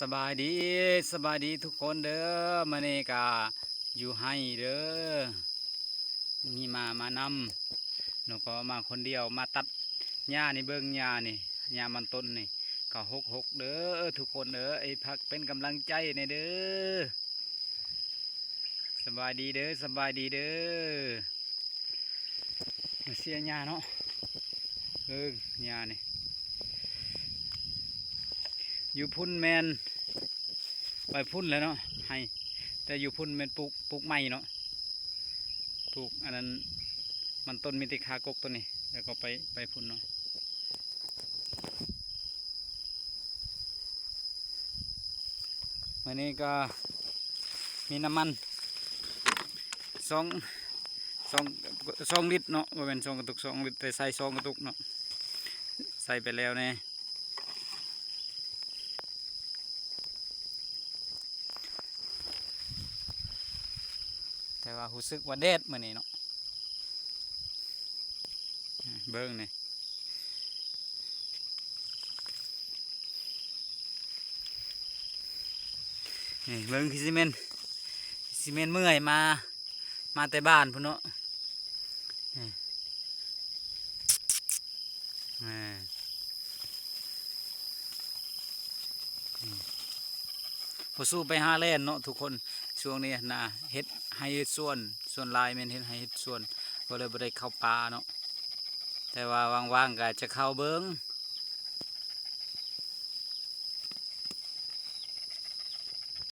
ສະບາຍດີ ສະບາຍດີທຸກຄົນເດີ. ມື້ນີ້ກະຢູ່ໄຮ່ເດີ ມີໝາມານຳ ແລ້ວກໍມາຄົນດຽວ ມາຕັດຫຍ້ານີ້ ເບິ່ງຫຍ້ານີ້ ຫຍ້າມັນຕົ້ນນີ້ ກໍຮົກໆເດີທຸກຄົນເດີ. ໃຫ້ພັກເປັນກຳລັງໃຈແດ່ເດີ. ສະບາຍດີເດີ ສະບາຍດີເດີ. ມາເສຍຫຍ້າເນາະ ເບິ່ງຫຍ້ານີ້ ຢູ່ພຸ້ນແມ່ນໄປພຸ້ນແລ້ວເນາະ ໄຮ່ ແຕ່ຢູ່ພຸ້ນແມ່ນປູກ ປູກໃໝ່ເນາະ ປູກອັນນັ້ນ ມັນຕົ້ນມີແຕ່ຄາກົກໂຕນີ້ ແລ້ວກໍໄປ ໄປພຸ້ນເນາະ. ມື້ນີ້ກໍມີນ້ຳມັນສອງ ສອງ ສອງລິດເນາະ ບໍ່ແມ່ນສອງກະຕຸກ ສອງລິດ ແຕ່ໃສ່ສອງກະຕຸກເນາະ ໃສ່ໄປແລ້ວແດ່ ແຕ່ວ່າຮູ້ສຶກວ່າແດດມື້ນີ້ເນາະ ເບິ່ງນີ້. ນີ້ເບິ່ງ ຄືຊິແມ່ນ ຊິແມ່ນເມື່ອຍມາ ມາແຕ່ບ້ານພຸ້ນເນາະ ນີ້ ນີ້ ບໍ່ສູ້ໄປຫາແລ່ນເນາະທຸກຄົນ. ຊ່ວງນີ້ນະ ເຮັດໄຮ່ເຮັດສວນ ສ່ວນຫຼາຍແມ່ນເຮັດໄຮ່ເຮັດສວນ ກໍເລີຍບໍ່ໄດ້ເຂົ້າປ່າເນາະ. ແຕ່ວ່າວ່າງໆກໍຈະເຂົ້າເບິ່ງ